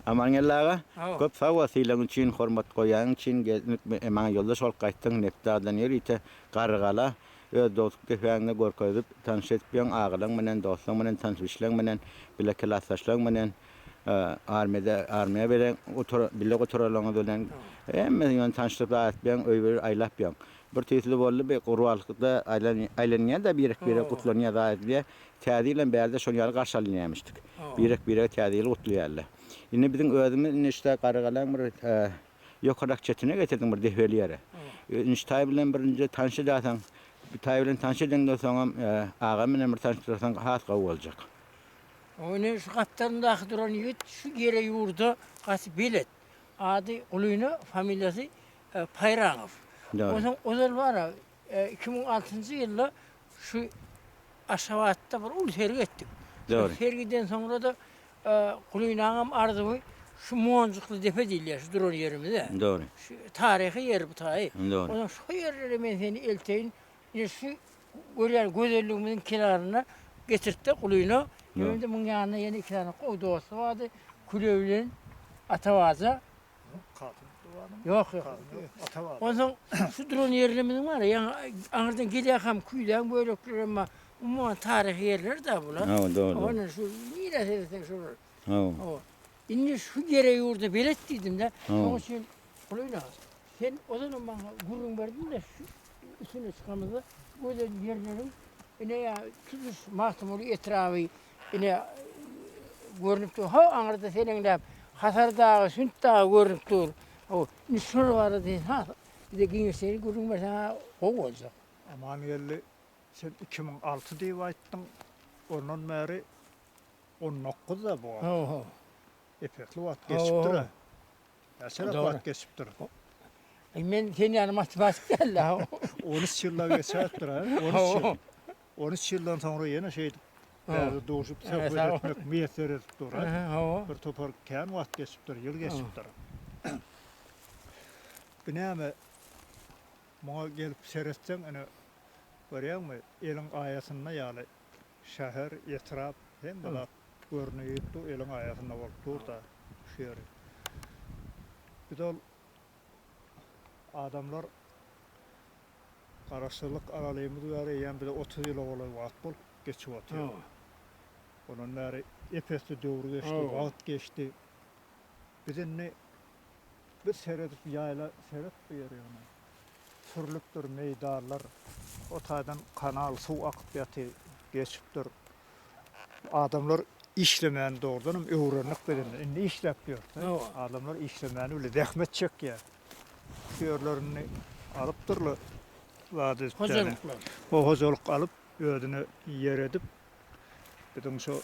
Amangeldi aga, köp sag bol sylagyň üçin, hormat goýanyň üçin, gelip maňa ýoldaş bolup gaýtdyň, Nebitdagdan ýörite Garrygala öz dogduk depäňde görkezip, tanyş edip ýöň, agalaň bilen, dostlaň bilen, tanyş-bilişleň bilen, bile klasdaşlaň bilen, armiýada, armiýa bilen otur, bile oturalaryňyz bilen hemmesini ýöne tanyşdyryp zat edip ýöň, öý-öý aýlap ýöň. Bir tüýsli boldy, bir gurbanlykda aýlan, aýlanýar-da birek-birek gutlanýar zat edilýär. Täze ýylam bärde şol ýaly garşy alynýarmyşdyk. Birek-birege täze ýyly gutlaýarlar. Indi biziň özümiz indi şda Garrygalaň bir ýokarrak çetine getirdiň bir depeli ýere. Indi şu taý bilen birinji tanyş edäseň, bu taý bilen tanyş edeňden soňam agam bilen bir tanyşdyrsaň has gowy boljak. Ine şu gapdalyndaky duran ýigit şu ýere ýurda gaty belet. Ady Gulyna, familiýasy Paýraňow. Onsoň ozal bar-a, 2006-njy ýylda şu Aşgabatda bir uly sergi etdik. Şol sergiden soňra-da Gulynaňam arzuwy şu Monjukly depe diýilýär şu duran ýerimize. Dogry. Şu taryhy ýer bu taýy. Dogry. Onsoň şu ýerlere men seni elteýin. Ine şu görýän gözelligimiziň kenaryna getirtdi Gulyna. Ýöne muň ýanynda ýene iki sany gowy dosty bardy. Küle bilen Atabaja. Ýok, ýok. Onsoň şu duran ýerlerimiziň bar, ýaňy aňyrdan gelýärkäm küýzäň bölekleri hem bar. Umuman taryhy ýerler-dä bular. Hawa, dogry. Ondan şu nirä seretseň şolar. Hawa. Hawa. Indi şu ýere ýurda belet diýdim-de. Şonuň üçin Gulyna, sen ozalam maňa gürrüň berdiň-de şu üstüne çykamyzda şu gözel ýerleriň ine ýa tutuş Magtymguly etraby Ine, görnüp dur. Ho, aňyrda seleňläp Hasar dagy, Sünt dagy görnüp dur. Ho, indi şol barada sen has bize giňişleýin gürrüň berseň-ä gowy boljak. Amangeldi, sen 2006 diýip aýtdyň, ondan bäri on dokuz-da bu wagt. Ho, ho. Epesli wagt geçipdir-ä. Näçeräk wagt geçipdir? Men sen ýaly matematik däl-dä. On üç ýyl-a geçäýipdir-ä, on üç ýyl. 13 ýyldan soňra ýene şeýdip bärde duşup söhbet etmek miýesser edip dur. Bir topar kän wagt geçipdir, ýyl geçipdir. Bu näme? Muňa gelip seretseň ine görýäňmi, eliň aýasynda ýaly şäher, etrap hemme zat görnüp dur, eliň aýasynda bolup dur-da şu ýeri. Biz ol adamlar Garaşsyzlyk alalymyz bäri eýýäm bize 30 ýyla golaý wagt bolup geçip otyr. Ondan bäri ep-esli döwür geçdi, wagt geçdi. Biz indi bir seredip ýaýla seret bu ýere ýöne. Sürlüpdir meýdanlar. O taýdan kanal suw akyp ýaty, geçipdir. Adamlar işlemäni dogrudanam öwrendik biz indi. Indi işläp ýörüs. Adamlar işlemäni bilýär, zähmet çekýär. Şu ýerlerini alypdyrlar. Zat edip. Hojalyklar. O hojalyk alyp, özüne ýer edip, biziň şu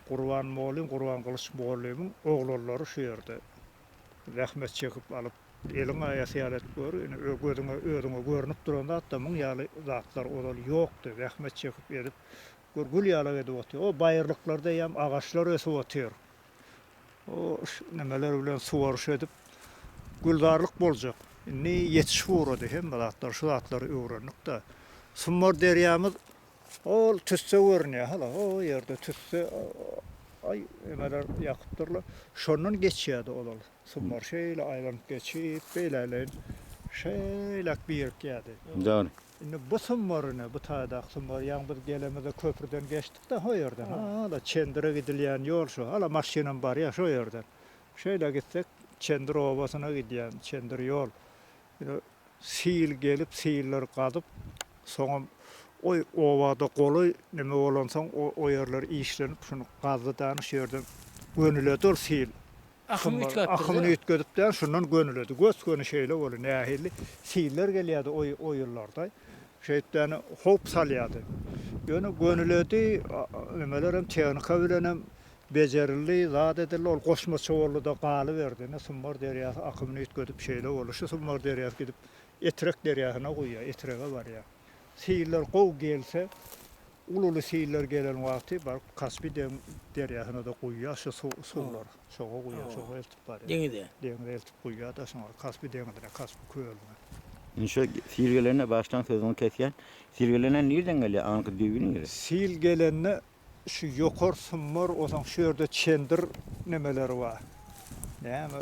Gurban mugallym, Gurban Gylyç mugallymyň oglanlary şu ýerde zähmet çekip alyp, eliň aýasy ýaly edip gör, ine gözüňe, özüňe görnüp duran zat-da, muň ýaly zatlar ozal ýokdy. Zähmet çekip edip, gör, gül ýalak edip otyr. O baýyrlyklarda eýýäm agaçlar ösüp otyr. O nemeler bilen suwaryş edip, gülzarlyk boljak. Indi ýetişip ugrady hemme zatlar, şu zatlary öwrendik-de. Sumbar derýamyz ol tüsse görünýär, hala o ýerde tüsse, aý, nemeler ýakypdyrlar. Şondan geçýärdi ozal. Sumbar şeýle aýlanyp geçip, beýläleýin şeýläk birikýärdi. Dogry. Indi bu Sumbar ine, bu taýdaky Sumbar, ýaňy biz gelemizde köprüden geçdik-de ho ýerden, hala Çendire gidilýän ýol şo, hala maşynam barýar şo ýerden. Şeýle gitsek, Çendir obasyna gidýän Çendir ýol. Ine, sil gelip, siller gazyp, soňam oý obada golaý neme bolansoň, o ýerler işlenip, şuny gazdy-da, şu ýerden gönüledi ol sil. Akymy üýtgäpdir-de. Akymyny üýtgedip däl, şundan gönüledi. Gös-göni şeýle boldy. Nähili siller gelýärdi o o ýyllarda. Şeýdip ýani howp salýardy. Ýöne gönüledi, nimelerem tehnika bilenem bejerildi, zat edildi. Ol goşmaça boldy-da galyberdi. Ine Sumbar derýasy akymyny üýtgedip şeýle boldy. Şu Sumbar derýasy gidip Etrek derýasyna guýýar, Etrege barýar. Siller gowy gelse, Uly-uly siller gelen wagty baryp Kaspi derýasyna-da guýýar şu suwlar. Şoňa guýýar, şoňa eltip barýar. Deňize. Deňize eltip guýýar-da şoňa, Kaspi deňizine, Kaspi kölüne. Indi şu sil gelende, başdan sözüňi kesýän, sil gelende nirden gelýär, aňky düýbi nire? Sil gelende şu ýokar Summar, onsoň şu ýerde Çendir nemeleri bar. Näme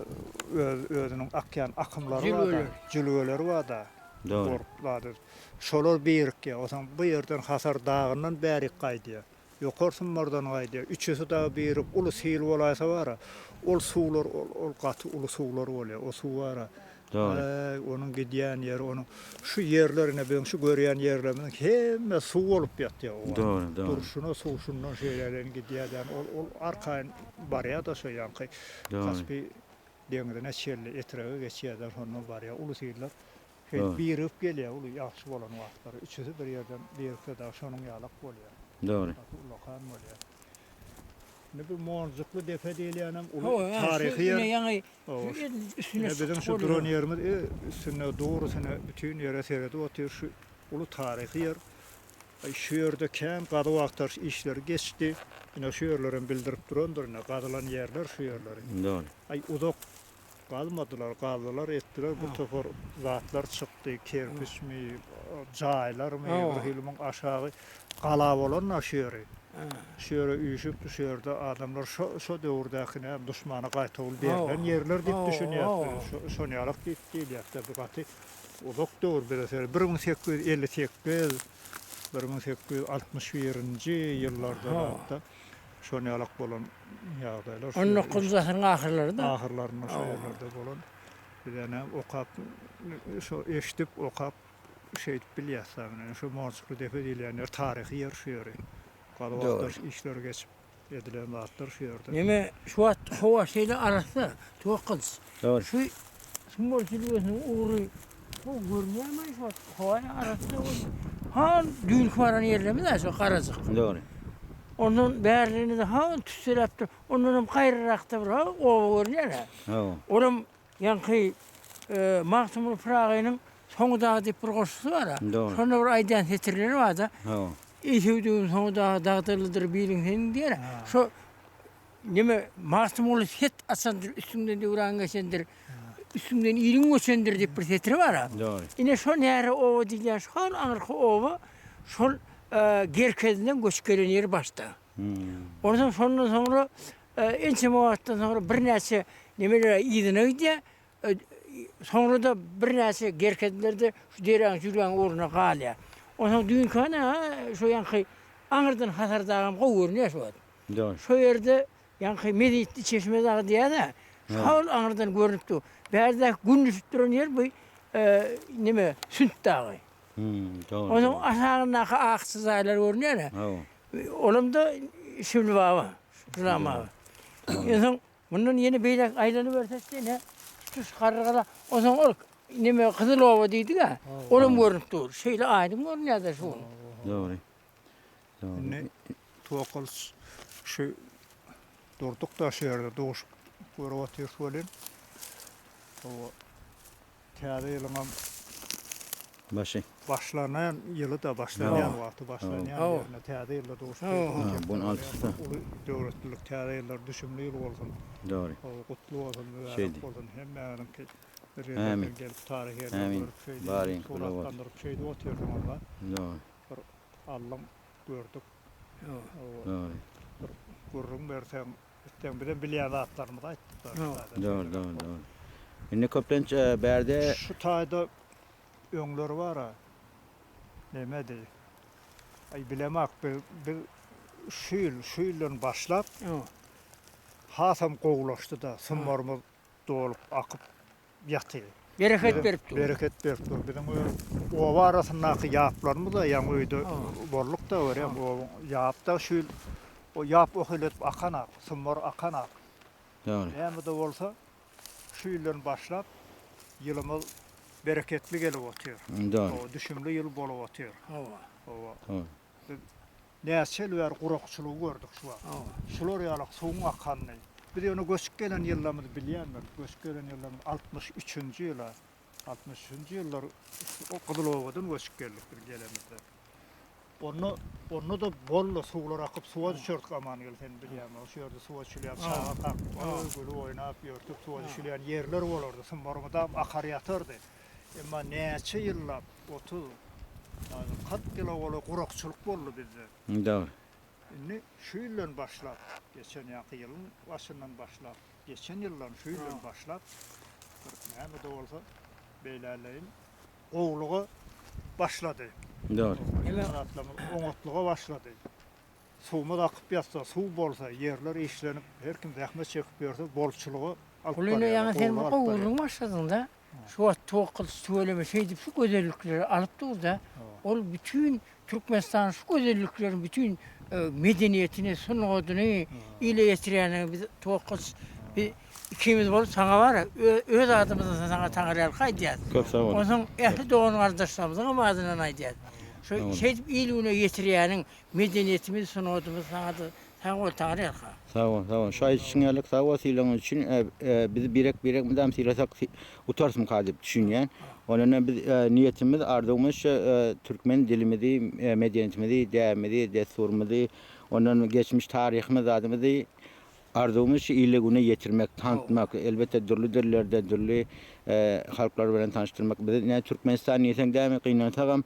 öz özüniň akýan akymlary bar-da, jülgeleri bar-da. Dogry. Gorp Şolar birikýär. Onsoň bu ýerden Hasar dagyndan bärik gaýdýar. Ýokary Sumbardan gaýdýar. Üçüsi dagy birigip uly sil bolaýsa bar-a, ol suwlar ol ol gaty uly suwlar bolýar. O suw bar-a, Dogry. äý, onuň gidýän ýeri, onuň şu ýerler ine biziň şu görýän ýerlerimiziň hemmesi suw bolup ýatýar o wagt. Dogry, dogry. Durşuna suw şundan şeýleräk gidýär ýani ol ol arkaýyn barýar-da şo ýaňky Dogry. Kaspi deňzine çenli Etrege geçýär-de şondan barýar. Uly siller Şeýdip birigip gelýär uly ýagşy bolan wagtlary. Üçüsi bir ýerden birikse dagy şonuň ýalak bolýar. Dogry. Gaty ullakan bolýar. Indi bu Monjukly depe diýilýänem uly taryhy ýer. Ýaňy Ine biziň şu duran ýerimiz üstünde dogrusyna bütin ýere seredip otyr şu uly taryhy ýer. Aý şu ýerde kän gazuw-agtaryş işleri geçdi. Ine şu ýerlerem bildirip durandyr ine gazylan ýerler şu ýerleri. Dogry. Aý uzak Gazmadylar, gazdylar, etdiler, bir topar zatlar çykdy, kerpiçmi, jaýlarmy, bir hili muň aşagy gala bolan-da şu ýeri. Şu ýere üýşüpdi, şu ýerde adamlar şo, şo döwürdäki näme duşmana gaýtawul berlen ýerler diýip düşünýäs biz, şo, şonýalak diýip diýilýär-de, bu gaty uzak döwür bize seret, 1858, 1861-nji ýyllarda zatda. Şonýalak bolan ýagdaýlar. On dokuzynjy asyryň ahyrlary-da. Ahyrlarynda şo ýerlerde bolan. Biz ýöne okap, şo eşidip, okap şeýdip bilýäs da. Ine şu Monjukly depe diýilýän ýer taryhy ýer şu ýeri. Gazuw-agtaryş işleri geçip edilen zatlar şu ýerde. Neme şu wagt howa şeýle arassa, Tuwakgylyç. Dogry. Şu Sumbar jülgesiniň ugry gowy görünýärmi şu wagt howa arassa boldy. Han düýnki baran ýerlerimiz-ä şu Garajyk. Dogry. Ondan bärligine-de han tüsseläpdir. Ondanam gaýrarakda bir ha oba görünýär-ä. Hawa. Olam ýaňky Magtymguly Pyragynyň Soňy dagy diýip bir goşgusy bar-a. Dogry. Şonda bir aýdýan setirleri bar-da. Hawa. Eý söwdügim soňy dagy dagdyrlydyr biliň seniň diýer-ä. Şo Neme, Magtymguly set açandyr, üstüňden döwran geçendir, üstüňden iliň göçendir diýip bir setiri bar-a. Dogry. Ine şo näre oba diýilýän şol aňyrky oba şol Gerkezinden göçüp gelen ýeri başda. Onsoň şondan soňra ençeme wagtdan soňra birnäçe nemeler yzyna gidýär. Soňra-da birnäçe Gerkezlerde şu derýaň jülgäň ugruna galýar. Onsoň düýnki hany şo ýaňky aňyrdan Hasar dagam gowy görünýär şu wagt. Dogry. Şo ýerde ýaňky Mezitli çeşme dagy diýýär-ä, şol aňyrdan görnüp dur. Bärdäki gün düşüp duran ýer bu neme, Sünt dagy. Dogry. Onuň aşagyndaky akja jaýlar görünýär-ä. Hawa. Olam-da Şibli baba, Şulam baba. Onsoň mundan ýene beýläk aýlanybersek ýene tutuş Garrygala, onsoň ol neme Gyzyl oba diýdik-ä, olam görnüp dur. Şeýle aýdyň görünýär-de şu gün. Dogry. Indi Tuwakgylyç şu durduk-da şu ýerde duşup görüp otyrys welin, hawa, täze ýylyňam Başy. Başlanan ýyly-da, başlanýan wagty, başlanýan ýerinde täze ýylda duşup Bun altysy. Uly döwletlilik täze ýyllar düşümli ýyl bolsun. Dogry. Hawa, gutly bolsun, mübärek bolsun hemmäňiziňki. Bir ýerlerden gelip taryhy ýerleri görüp şeýdip suratlandyryp şeýdip otyrsyňyz-da. Dogry. Bir aldyň gördük. Dogry. Bir gürrüň berseň, etseň bizem bilýän zatlarymyzy aýtdyk. Dogry, dogry, dogry. Indi köplenç bärde. Şu taýda öňler bar-a, nemedi, aý bilemak biz, biz şu ýyl, şu ýyldan başlap hasam gowulaşdy-da, sumbarymyz dolup akyp ýatyr. Bereket berip dur. Bereket berip dur. Biziň öz oba arasyndaky ýaplarymyz-da ýaňy öýde bolduk-da görýäň, obaň ýap-da şu ýyl o ýap o hili edip akanak, sumbar akanak. Dogry. Näme-de bolsa, şu ýyldan başlap ýylymyz bereketli gelip otyr. Dogry. Düşümli ýyl bolup otyr. Hawa. Hawa. Dogry. Biz näçe ýyl bäri gurakçylygy gördük şu wagt. Şular ýalak suwuň akanyny. Biz ýöne göçüp gelen ýyllarymyzy bilýän men. Göçüp gelen ýyllarymyz 63-nji ýyla. 63-nji ýyllar Gyzylobadan göçüp geldik biz gelemizde. Onda onda-da boldy suwlar akyp suwa düşerdik Amangel sen bilýäň. Şu ýerde suwa düşülýän çaga kak, gülüp oýnap ýörtük suwa düşülýän ýerler bolardy. Sumbarymyzam akar ýatardy. Emma näçe ýyllap, 30, 40 ýyla golaý gurakçylyk boldy bizde. Dogry. Indi şu ýyldan başlap, geçen ýaňky ýylyň başyndan başlap. Geçen ýyldan, şu ýyldan başlap bir näme-de bolsa beýläleýin gowulyga başlady. Dogry. Zatlarymyz oňatlyga başlady. Suwumyz akyp ýatsa, suw bolsa, ýerler işlenip, her kim zähmet çekip ýörse, bolçulyga alyp Ulyna barýar, ýaňy sen gowulyga bir alyp gowy barýar. gürrüň başladyň-da. Şu wagt Towakgylyç tüweleme şeýdip şu gözellikleri alyp dur-da, ol bütin Türkmenistanyň şu gözelliklerini bütin medeniýetini, sungatyny ile ýetirýändigini biz Towakgylyç biz ikimiz bolup saňa bar-a, öz adymyzdan saňa Taňryýalka aýdýas. Köp sag boluň. Onsoň ähli dogan-garyndaşlarymyzyňam adyndan aýdýas. Şu şeýdip il-güne ýetirýäniň Medeniýetimiz, sungatymyz saňa-da sag bol Taňryýalka. Sag bol, sag bol. Şu aýdyşyň ýaly sag bol sylagyňyz üçin. Bizi birek-birek mydam sylasak utarysmyka diýip düşünýän. Ondan biz niýetimiz, arzuwymyz şu türkmen dilimizi, medeniýetimizi, däbimizi, dessurymyzy, ondan geçmiş taryhymyz zadymyzy Arzuwymyz şu ile-güne ýetirmek, tanytmak, elbetde dürli dillerde, dürli halklar bilen tanyşdyrmak. Biz ine Türkmenistan diýseň dämi gynansagam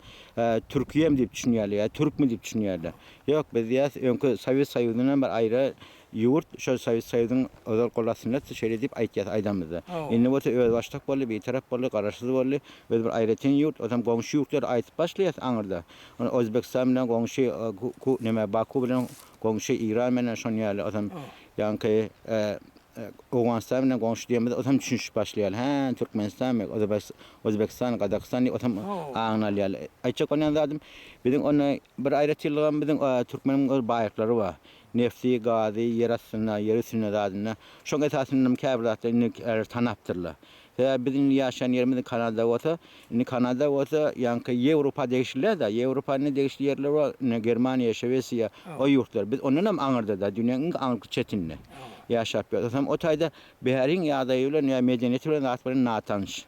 türkiýem diýip düşünýärler ýa türkmi diýip düşünýärler. Ýok biz diýýäs öňki Sowet Soýuzyndan bir aýra ýurt, şol Sowet Soýuzyň ozal gol astynda şeýle diýip aýtýas aýdamyzda. Indi bolsa özbaşdak boldy, bitarap boldy, garaşsyz boldy, öz bir aýratyn ýurt, ozam goňşy ýurtlary aýtyp başlaýas aňyrda. Özbegistan bilen goňşy neme Baku bilen Goňşy Eýran bilen şon ýaly ozam ýaňky Owganystan bilen goňşy diýemizde ozam düşünişip başlaýarlar. Hä, Türkmenistan, Özbegistan, Gazagystan diýip ozam aňyna alýarlar. Aýtjak bolýan zadym, biziň onda bir aýratynlygam biziň türkmeniň öz baýlyklary bar. Nefti, gazy, ýer astynda, ýer üstünde zadynda. Şoň esasynda käbir zatlary indi tanapdyrlar. Sebäbi biz indi ýaşaýan ýerimiz Kanada bolsa, indi Kanada bolsa ýaňky Ýewropa degişli däl-de, Ýewropa indi degişli ýerler bar, indi Germaniýa, Şwesiýa, o ýurtlar. Biz ondan hem aňyrda-da, dünýäň iň aňyrky çetinde ýaşap ýörüs. Onsoň o taýda bäriň ýagdaýy bilen ýa medeniýeti bilen zat bilen natanyş.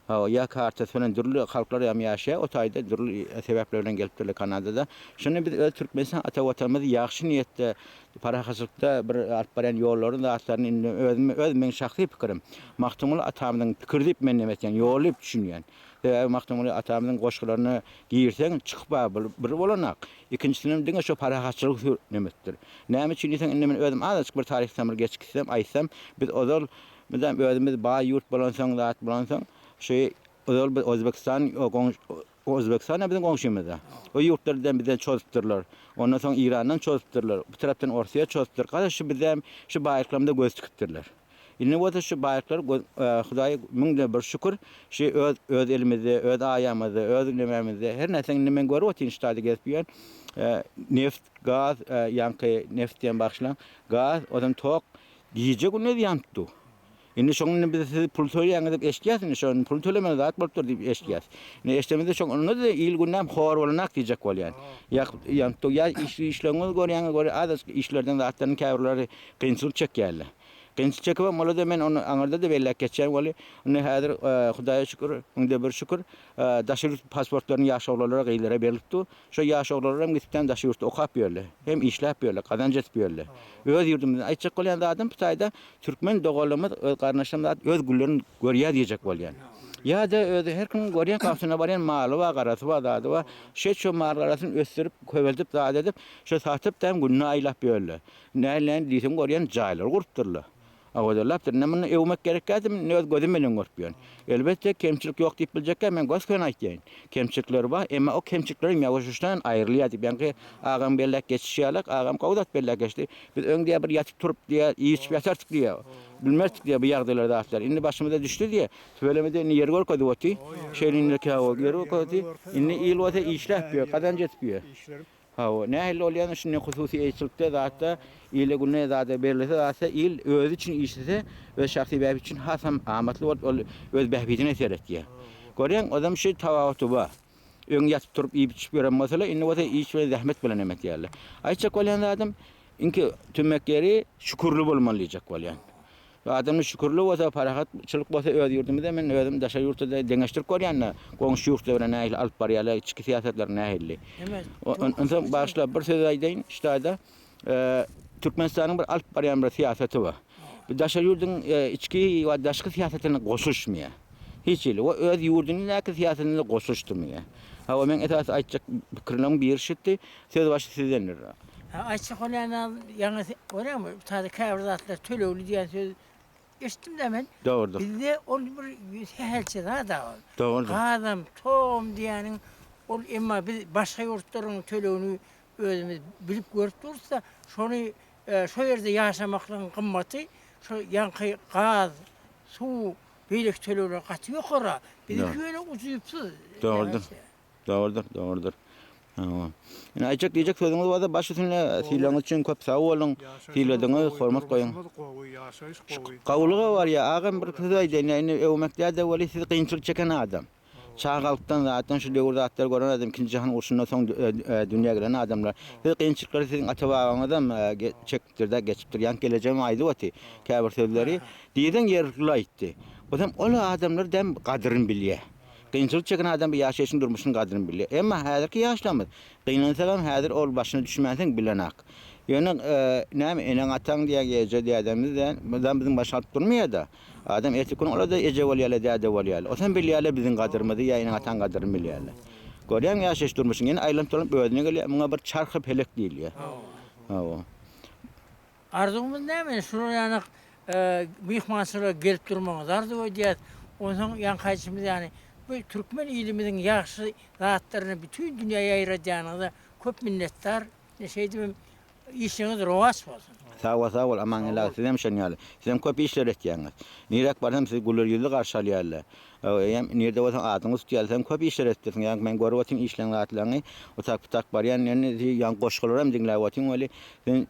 Hawa, ýa kartasy bilen dürli halklar hem ýaşaýar, o taýda dürli sebäpler bilen gelipdirler Kanadada. Şonda biz öz Türkmenistan ata Watanymyzy ýagşy niýetde Parahatçylykda bir alyp barýan ýollaryny zatlaryny indi özüm öz meň şahsy pikirim. Magtymguly atamyzyň pikiri diýip men neme etýän ýoly diýip düşünýän. Sebäbi Magtymguly atamyzyň goşgularyna girseň çykyp ba bir bolanak. Ikinjisinem diňe şo parahatçylygy sür nemetdir. Näme üçin diýseň indi men özüm azajyk bir taryhdan bir geçip gitsem aýtsam biz ozal mydam özümiz baý ýurt bolansoň zat bolansoň şu ozal biz Özbekistan goňş Özbegistan-a biziň goňşymyz-a. O ýurtlar-da bizden çozupdyrlar. Ondan soň Eýrandan çozupdyrlar. Bu tarapdan Orsýet çozupdyr. Garaz şu bizem şu baýlyklarymyza göz tikipdirler. Indi bolsa şu baýlyklar göz Hudaýa müňde bir şükür şu öz öz elimizde, öz aýamyzda, öz nemämizde her närseni indi men görüp otyryn şu taýda gezip ýörün. Neft, gaz, ýaňky neft diýen bagyşlaň, gaz, ozan tok gije-gündiz ýanyp dur. Indi şoň indi biz siz pul töleýäňiz diýip eşitýäs indi şo pul tölemeli zat bolup dur diýip eşitýäs. Indi eşdemizde şoň onda-da il günem hor bolanak diýjek bolýan. Ýa ýanyp dur ýa iş işleňiz görýäňiz görýä azajyk işlerden zatdan käbirleri kynçylyk çekýärler. Kynçylyk çekibem ola-da men ony aňyrda-da belläp geçýän weli indi häzir Hudaýa şükür müňde bir şükür daşary ýurt pasportlaryny ýaş oglanlara gyzlara berilip dur. Şo ýaş oglanlar hem gitipden daşary ýurtda okap ýörler. Hem işläp ýörler, gazanç edip ýörler. Öz ýurdumyzda aýtjak bolýan zadym bu taýda türkmen doganlarymyz öz garyndaşlarymyz zat öz günlerini görýär diýjek bolýan. Ýa-da özi her kimiň görýän gapysyna barýan maly bar, garasy bar, zady bar. Şeýt şo mal garasyny ösdürip, köpeldip zat edip, şo satyp däm gününi aýlap ýörler. Näleýin diýseň görýän jaýlar gurupdyrlar. Owadanlapdyr. Indi muny öwmek gerek däldi, men öz gözüm bilen görüp ýörün. Elbetde, kemçilik ýok diýip biljekkä, men gös-göni aýtýaýyn. Kemçilikleri bar, emma o kemçilikler hem ýawaş-ýuwaşdan aýrylýar diýip, ýaňky agam belläp geçişi ýaly, agam gowy zat belläp geçdi. Biz öň diýýär, bir ýatyp-turup diýýär, iýip-içip ýatardyk diýýär. Bilmezdik diýýär, bu ýagdaýlary zatlary. Indi başymyza düşdi diýýär. Tüweleme-de indi ýer görkezip otyr. Şeýle indi käwagt ýer görkezdi. Indi il bolsa işläp ýör, gazanç edip ýör. Hawa, nähili bolýany şunda hususy eýeçilikde zatda ile güne zada berilse zatsa il özi üçin işlese öz şahsy bähbit üçin hasam amatly bolup ol öz bähbidine seretýär. Görýäň ozam şu tapawuty bar. Öň ýatyp turup iýip içip ýören bolsalar indi bolsa iş bilen zähmet bilen hem etýärler. Aýtjak bolýan zadym iňki tümmek ýeri şükürli bolmaly diýjek bolýan. Adamda şükürli bolsa, parahatçylyk bolsa öz ýurdumyzda men özüm daşary ýurtda deňeşdirip görýän-de, goňşy ýurtlar bilen nähili alyp barýarlar, içki syýasatlary nähili. Onsoň bagyşla bir söz aýdaýyn, şu taýda Türkmenistanyň bir alyp barýan bir syýasaty bar. Bu daşary ýurduň içki we daşky syýasatyna goşulyşmaýar. Hiç hili. We öz ýurdundaky syýasatyna goşulyşdyrmaýar. Hawa, meň esasy aýtjak pikirleriň biri şudy. Söz başy sizdendir. Aýtjak bolýan ýaňy görýäňmi, bu taýda käbir zatlar tölegli diýen söz. eşitdim-dä men. Dogrudyr. Bizde ol bir sähelçe zat-a ol. Dogrudyr. Gazam, togam diýýäniň ol emma biz başga ýurtlaryň tölegini özümiz bilip görüp durus-da, şony şo ýerde ýaşamaklygyň gymmaty şo ýaňky gaz, suw, beýleki tölegler gaty ýokary-a. Biziňki ýöne ujypsyz. Dogrudyr. Dogrudyr, dogrudyr. Hawa. Indi aýtjak diýjek sözüňiz bolsa baş üstüne sylagyňyz üçin köp sag boluň. Syladyňyz, hormat goýuň. Durmuşymyz gowy, ýaşaýyş gowy. Gowulyga barýar. Agam bir söz aýdaýyn, indi öwmek däl-de weli siz kynçylyk çeken adam. Çagalykdan zatdan şu döwür zatlary gören adam, ikinji jahan urşundan soň dünýä gelen adamlar. Siz kynçylyklary siziň ata-babaňyzam çekipdir-de, geçipdir. Ýaňky gelejegem aýdyp oty käbir sözleri. Diýseň ýerlikli aýtdy. Ozam ol adamlar dem gadyryny bilýär. Kynçylyk çeken adam bu ýaşaýşyň durmuşyň gadryny bilýär. Emma häzirki ýaşlarymyz, gynansagam häzir ol başyna düşmänsoň bilenak. Ýöne näme eneň-ataň diýýän eje dädemiz däl, bizem biziň başyny alyp durmaýar-da. Adam erteki gün olar-da eje bolýarlar, däde bolýarlar. Osam bilýärler biziň gadrymyzy ýa eneň-ataň gadryny bilýärler. Görýäňmi ýaşaýyş durmuşyň ýene aýlanyp-dolanyp özüne gelýär. Muňa bir çarhy pelek diýilýär. Hawa. Arzuwymyz näme indi şular ýanak myhmançylyga gelip durmagyňyzy arzuw edýäs. Onsoň ýaňky aýdyşymyz ýaly bu türkmen ilimiziň ýagşy zatlaryny bütin dünýä ýaýradýanyňyza köp minnetdar. Ine şeýdibem işiňiz rowaç bolsun. Sag bol sag bol Aman aga sizem şon ýaly. Sizem köp işler etýäňiz. Niräk barsam sizi güler ýüzli garşy alýarlar. Eýýäm nirde bolsaň adyňy tutýarlar. Sen köp işler etdirsiň. Ýaňky men görüp otyryn işleň zatlaryňy. Otak putak barýan indi ýaňky goşgularam diňläp otyryn weli sen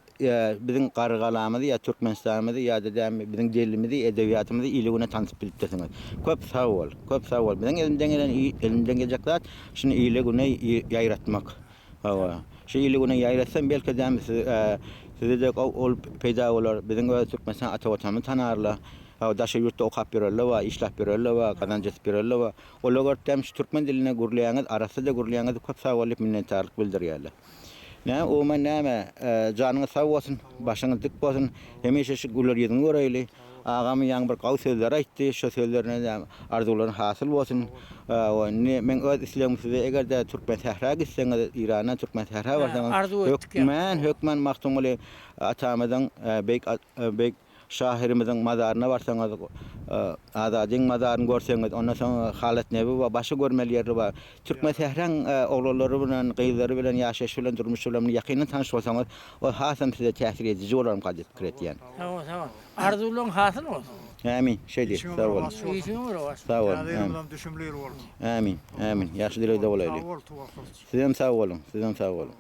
biziň Garrygalamyzy ýa Türkmenistanymyzy ýa-da dämi biziň dilimizi, edebiýatymyzy ile-güne tanytyp bilipdirsiňiz. Köp sag bol. Köp sag bol. Biziň elimden gelen elimden geljek zat şuny ile-güne ýaýratmak. Hawa. Şu ile-güne ýaýratsam belki dämi siz size-de ol peýda bolar. Biziň öz Türkmenistan ata Watanymyzy tanarlar. Hawa daşary ýurtda okap ýörenler bar, işläp ýörenler bar, gazanç edip ýörenler bar. Olar görüp dämi şu türkmen dilinde gürleýäňiz, arassa-da gürleýäňiz köp sag bol diýip minnetdarlyk bildirýärler. Näme umuman näme janyňyz sag bolsun, başyňyz dik bolsun, hemişe şu güler ýüzüňi göreýli. Agam ýaňy bir gowy sözler aýtdy, şo sözlerine näme arzuwlaryň hasyl bolsun. Indi meň öz islegim size eger-de Türkmensähra gitseňiz, Eýrandan Türkmensähra barsaňyz, hökmän, hökmän Magtymguly atamyzyň beýik beýik Şahyrymyzyň mazaryna barsaňyz, Azadyň mazaryny görseňiz, ondan soň Halat Nebi bar, başga görmeli ýerler bar. Türkmensähraň oglanlary bilen, gyzlary bilen, ýaşaýşy bilen, durmuşy bilen ýakyndan tanyş bolsaňyz, ol hasam size täsir ediji bolarmyka diýip pikir edýän. Sag bol, sag bol. Arzuwlaryň hasyl bolsun. Ämin, şeý diý. Sag boluň. Işiňiň rowaç. Sag boluň. Täze ýylymyzam düşümli ýyl bolsun. Ämin, ämin. Ýagşy dilegde bolaýly. Sag bol, Tuwakgylyç. Sizem sag boluň, sizem sag boluň.